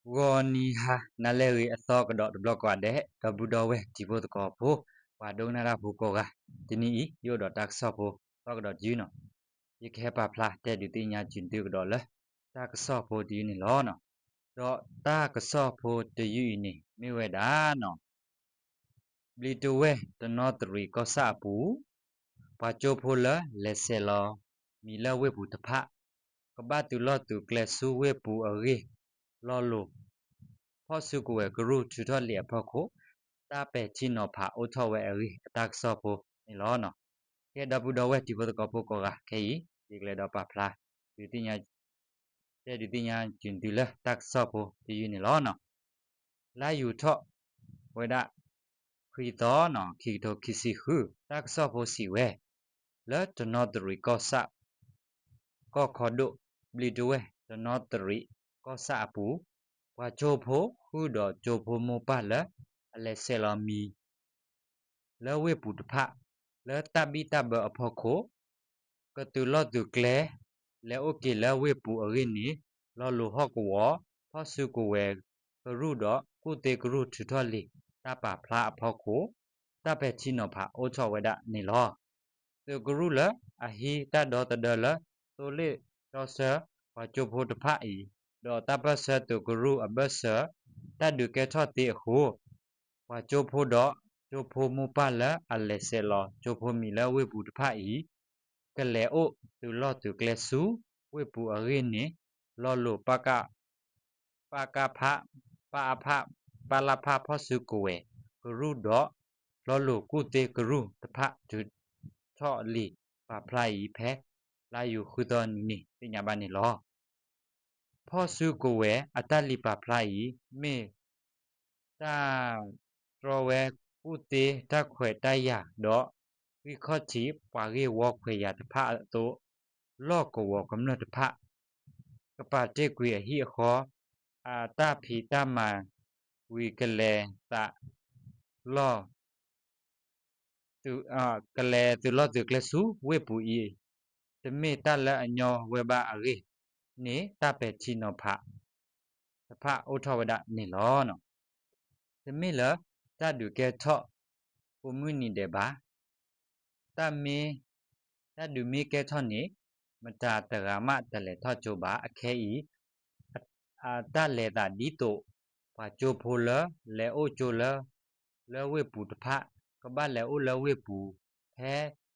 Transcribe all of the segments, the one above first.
ဂီၤနံၤဟါနၤလၢအဂ့ၤ အသီကဒီးတဘျီကိးဂၤဒဲး ဒီပုၢ်ဒီဝဲၢ်တံၤဖိသကိးဖိ ပှၤဒိကနၣ်တၢ်ဖိကိးဂၤ, တနံၤအံၤ ယအိၣ်ဒီးတၢ်ကစီၣ်ဖိ သီကဒီးတယုၢ်နီၤ. ယကဟဲပာ်ဖျါတဲဒုးသ့ၣ်ညါက့ၤသုကဒီးလၢ တၢ်ကစီၣ်ဖိတယုၢ်န့ၣ်လီၤ. ဒီးတၢ်ကစီၣ်ဖိတယုၢ်အံၤန့ၣ် မ့ၢ်ဝဲဒၣ်နီၤ ဘျံးတဝဲၢ်တနီသရံၣ်ကီၢ်ဆၣ်အပူၤ, ပှၤကၠိဖိလၢလဲၤဆဲးလီၤမံၤလၢဝ့ၢ်ပူၤတဖၣ် ကဘၣ်သုးလီၢ်သုးကျဲဆူဝ့ၢ်ပူၤအဂ့ၢ် လီၤလိာ် ဖီၣ်စုကဝဲၤကရူၢ်ထုးထီၣ်လံာ်အဖီခိၣ် တၢ်ပဲာ်ထံနီၤဖးအိၣ်ထီၣ်ဝဲအဂ့ၢ် အတၢ်ကစီၣ်ဖိန့ၣ်လီၤ. ကဲ ဒီပုၢ်ဒီဝဲၢ်တံၤဖိသကိးဖိကိးဂၤ ခဲအံၤ ယကလဲၤဒီးပာ်ဖျါ ဒုးသ့ၣ်ညါ တဲဒုးသ့ၣ်ညါက့ၤသုလၢတၢ်ကစီၣ်ဖိတယုၢ်န့ၣ်လီၤ. လါယူၤထီၣ်ဝဲဒၣ် ခွံသီနီၤ ခံကထိခံဆံဃု တၢ်ကစီၣ်ဖိစံးဝဲ လၢတနီသရံၣ်ကီၢ်ဆၣ် ကီၢ်ခီဒိၣ် ဘျံးတဝဲၢ်တနီသရံၣ်ကီၢ်ဆၣ်အပူၤ, ပှၤကၠိဖိဃုာ်ဒီးကၠိဖိမိၢ်ပၢ်လၢ အလဲၤဆဲးလီၤမံၤ လၢဝ့ၢ်ပူၤတဖၣ် လၢတၢ်ဘံၣ်တၢ်ဘၢအဖီခိၣ် ကသုးလီၢ်သုးကျဲ လဲၤအိၣ်က့ၤလၢဝ့ၢ်ပူၤအဂ့ၢ်န့ၣ် လီၤလိာ်ဟီၣ်ကဝီၤ ဖီၣ်စုကဝဲၤကရူၢ်ဒီးကူၣ်သ့ကရူၢ်ထုးထီၣ်လံာ် တၢ်ပာ်ဖျါအဖီခိၣ် တၢ်ပဲာ်ထံနီၤဖးအိၣ်ထီၣ်ဝဲဒၣ်န့ၣ်လီၤ. သုးကရူၢ်လၢအဟံးတၢ်ဒီသဒၢလၢ သိလ့ၣ်တီဆှၢ ပှၤကၠိဖိတဖၣ်အံၤ ဒီးတၢ်ပၢၢ်ဆၢသုးကရူၢ်အဘၢၣ်စၢၤ တၢ်ဒုးကဲထီၣ်သ့အဃိ ပှၤကၠိဖိဒီးကၠိဖိမိၢ်ပၢ်လၢအလဲၤဆဲးလီၤကၠိဖိမံၤလၢဝ့ၢ်ပူၤတဖၣ်အံၤ ကလဲၤအိၣ်သုးလီၢ်သုးကျဲဆူဝ့ၢ်ပူၤအဂ့ၢ်န့ၣ် လီၤလိာ် ပကဖ ပအဖ ပလဖ ဖီၣ်စုကဝဲၤကရူၢ်ဒီး လီၤလိာ်ကူၣ်သ့ကရူၢ်တဖၣ်ထုးထီၣ်လံာ်ပာ်ဖျါအံၤ ဖဲလါယူၤဃုသီနံၤန့ၣ် သ့ၣ်ညါဘၣ်န့ၣ်လီၤ. ဖီၣ်စုကဝဲၤအတၢ်လံာ်ပာ်ဖျါအံၤ မ့ၢ် တၢ်တြီဝဲကူၣ်သ့တၢ်ခွဲးတၢ်ယာ်ဒီး ဂံၢ်ခီၣ်ထံးပှၤဂ့ၢ်ဝီခွဲးယာ်တဖၣ်အသိး လီၢ်ကဝီၤကမျၢၢ်တဖၣ် ကပာ်တ့ၢ်ကွံာ်အဟံၣ်အဃီ အတၢ်ဖံးတၢ်မၤဝံၤ ကလဲၤသးလီၢ် ကလဲၤသုးလီၢ်သုးကျဲဆူဝ့ၢ်ပူၤအံၤ တမ့ၢ်တၢ်လၢအညီဝဲဘၣ်အဂ့ၢ်န့ၣ် တၢ်ပဲာ်ထံနီၤဖး တဖၣ်အိၣ်ထီၣ်ဝဲဒၣ်န့ၣ်လီၤ. တမ့ၢ်လၢတၢ်ဒုးကဲထီၣ်ကိးမုၢ်နံၤဒဲးဘၣ်. တၢ်မ့ၢ် တၢ်ဒုးမ့ၢ်ကဲထီၣ်န့ၣ် မတၤတဂၤမးတလဲၤထီၣ်ကၠိဘၣ်. အခဲအံၤ အတၢ်လဲၤသးဒ်သိး ပှၤကၠိဖိလၢလဲၤအိၣ်ကၠိလၢ လၢဝ့ၢ်ပူၤတဖၣ် ကဘၣ်လဲၤအိၣ်လၢဝ့ၢ်ပူၤ ဖဲ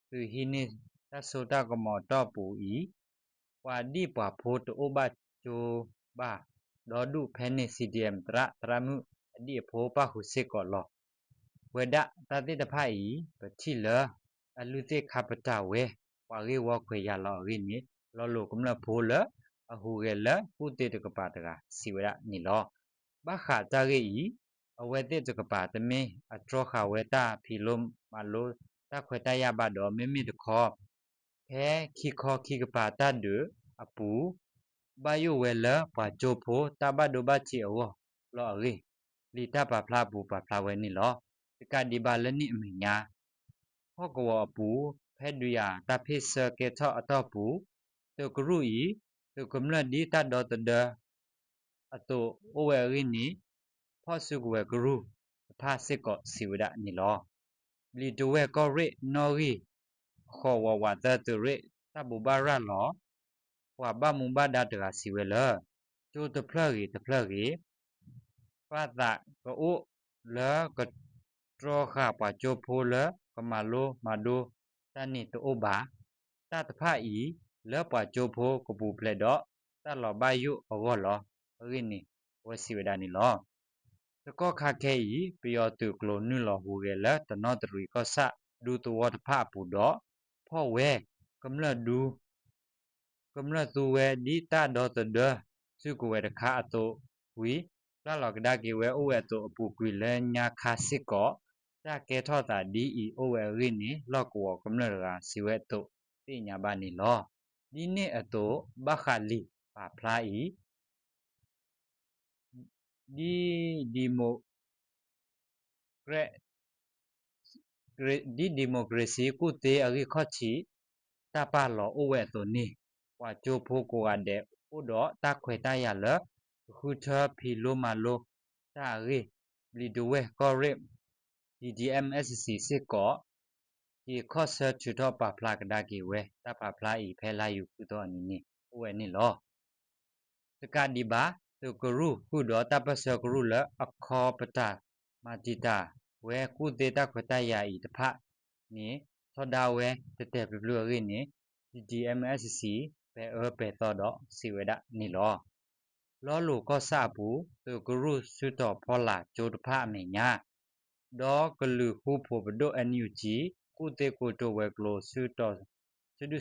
သုးဟံးန့ၢ်တၢ်စိတၢ်ကမီၤအတီၢ်ပူၤအံၤ ပှၤဒံၣ်ပှၤဖိတအိၣ်ဘၣ်ကၠိဘၣ် ဒီဒူၣ်ဖဲန့ၣ် CDM သရၣ် သရၣ်မုၣ်အဒံၣ်အဖိပၣ်ဃုာ်စ့ၢ်ကီးလီၤ. ဝဲဒၣ်တၢ်သ့ၣ်တဖၣ်အံၤ ပထံၣ်လၢအလုၢ်သ့ၣ်ခါပတာ်ဝဲ ပှၤဂ့ၢ်ဝီခွဲးယာ်လီၤအဂ့ၢ်န့ၣ် လီၤလိာ်ကမျၢၢ်ဖိလၢအဟူးဂဲၤလၢကူၣ်သ့တကပၤတဂၤ စံးဝဲဒၣ်န့ၣ်လီၤ. ဘၣ်ဃးတၢ်ဂ့ၢ်အံၤ အဝဲသ့ၣ်တကပၤတမ့ၢ်အတြီဃာ်ဝဲတၢ်ဖံးလိမၤလိတၢ်ခွဲးတၢ်ယာ်ဘၣ်ဒီး မ့မ့ၢ်တခီ ဖဲခံခီခံကပၤတၢ်ဒုးအပူၤ ဘၣ်ယိၣ်ဝဲလၢပှၤကၠိဖိတၢ်ဘၣ်ဒိဘၣ်ထံးအဂီၢ်လီၤအဂ့ၢ် လံာ်တၢ်ပာ်ဖျါအပူၤပာ်ဖျါဝဲန့ၣ်လီၤ. တကးဒံးဘၣ်လၢန့ၣ်အမဲာ်ညါ ဟီၣ်ကဝီၤအပူၤ ဖဲဒုးယၤတၢ်ဖ့ၣ်ဆၢကဲထီၣ်အတီၢ်ပူၤ သုးကရူၢ်အံၤ သုးကမျၢၢ်ဒ်တၢ်ဒီသဒၢ အသိးအိၣ်ဝဲအဂ့ၢ်န့ၣ် ဖီၣ်စုကဝဲၤကရူၢ်တဖၣ်စ့ၢ်ကီးစံးဝဲဒၣ်န့ၣ်လီၤ. ဘျံးတဝဲၢ်ကီၢ်ရ့ၣ်နီၣ်ဂံၢ် ဃိးဝးဝးသၢသုးရ့ၣ် တၢ်ဘိးဘၣ်ရၤလီၤ ပှၤဘၣ်မူဘၣ်ဒါတဂၤစံးဝဲလၢ ကၠိတဖျၢၣ်ဂ့ၤတဖျၢၣ်ဂ့ၤ ပာ်သးကအိၣ်လၢကတြီဃာ်ပှၤကၠိဖိလၢကမၤလိမၤဒိတၢ်န့ၣ်တအိၣ်ဘၣ်. တၢ်တဖၣ်အံၤ လၢပှၤကၠိဖိကပူၤဖျဲးဒီးတၢ်လီၤဘၣ်ယိၣ်အဂီၢ်လီၤ. အဂ့ၢ်န့ၣ် အဝဲစံးဝဲဒၣ်န့ၣ်လီၤ. တကီၢ်ခါခဲအံၤ ပယီၤသုးကျိၤနုာ်လီၤဟူးဂဲၤလၢတနီသရံၣ်ကီၢ်ဆၣ်ဒူသဝီတဖၣ်အပူၤဒီး ဖီၣ်ဝဲ ကမျၢၢ်ဒူ ကမျၢၢ်သူဝဲဒ်တၢ်ဒီသဒၢ စုကဝဲၤတခါအသိးဝံၤ ပျၢ်လီၤကဒါက့ၤဝဲအိၣ်ဝဲအသိးအပူၤကွံာ်လၢညါခါစ့ၢ်ကီး တၢ်ကဲထီၣ်သးဒ်အံၤအိၣ်ဝဲအဂ့ၢ်န့ၣ် လီၢ်ကဝီၤကမျၢၢ်တဂၤစံးဝဲအသိး သ့ၣ်ညါဘၣ်န့ၣ်လီၤ. ဒ်န့ၣ်အသိး ဘၣ်ဃးလံာ်ပာ်ဖျါအံၤ ဒ် democrat ဒ် democracy ကူၣ်သ့အဂံၢ်ခီၣ်ထံး တၢ်ပာ်လီၤအိၣ်ဝဲအသိးန့ၣ် ပှၤကၠိဖိကိးဂၤဒဲး အိၣ်ဒီးတၢ်ခွဲးတၢ်ယာ်လၢ ကဃုထၢဖံးလိမၤလိတၢ်အဂ့ၢ် ဘျံးဒဝဲၢ်ကီၢ်ရ့ၣ် DDMSC စ့ၢ်ကီး က့ၤခီၣ်ဆၢထုးထီၣ်ပာ်ဖျါကဒါက့ၤဝဲတၢ်ပာ်ဖျါအံၤ ဖဲလါယူၤဃုသီအနံၤန့ၣ် အိၣ်ဝဲန့ၣ်လီၤ. တကးဒံးဘၣ် သုးကရူၢ်ဃုာ်ဒီးတၢ်ပၢၢ်ဆၢကရူၢ်လၢအခီပတာ် မၤတံာ်တာ်ဝဲကူၣ်သ့တၢ်ခွဲးတၢ်ယာ်အံၤတဖၣ်န့ၣ် ထီဒါဝဲတတဲာ်ဖျုးဖျုးအဂ့ၢ်န့ၣ် DDMSC ပဲၤအၢပဲၤသီဒီးစံးဝဲဒၣ်န့ၣ်လီၤ. လီလိာ်ကီၢ်ဆၣ်အပူၤ သုးကရူၢ်စုတီၤဖီလာ်ကၠိတဖၣ်အမဲာ်ညါ ဒီးကလုာ်ဃူဖိးပဒိၣ် NUG ကူၣ်သ့ကိတိာ်ဝဲၤကျိၤ စုဒုၣ်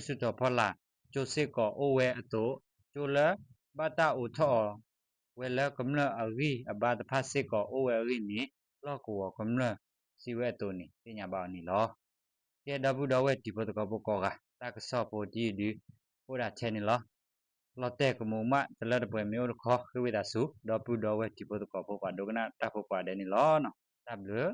စုတီၤဖီလာ်ကၠိစ့ၢ်ကီးအိၣ်ဝဲအသိး ကၠိလၢဘၣ်တၢ်အိးထီၣ်အီၤဝဲလၢကမျၢၢ်အဂံၢ်အဘါတဖၣ်စ့ၢ်ကီးအိၣ်ဝဲအဂ့ၢ်န့ၣ် လီၢ်ကဝီၤကမျၢၢ်စံးဝဲအသိးန့ၣ် သ့ၣ်ညါဘၣ်အီၤန့ၣ်လီၤ. ကဲ ဒီပုၢ်ဒီဝဲၢ်တံၤဖိသကိးဖိကိးဂၤ တၢ်ကစီၣ်ဖိတယုၢ်ဒု အိၣ်ဒၣ်ထဲန့ၣ်လီၤ. လီၤတဲာ်ကမူးမး တလၢတပှဲၤမ့ၢ်အိၣ်တခီ ဃ့ဝံသးစူၤ ဒီပုၢ်ဒီဝဲၢ်တံၤဖိသကိးဖိပှၤဒိကနၣ်တၢ်ဖိကိးဂၤဒဲးန့ၣ်လီၤ. တၢ်ဘျုး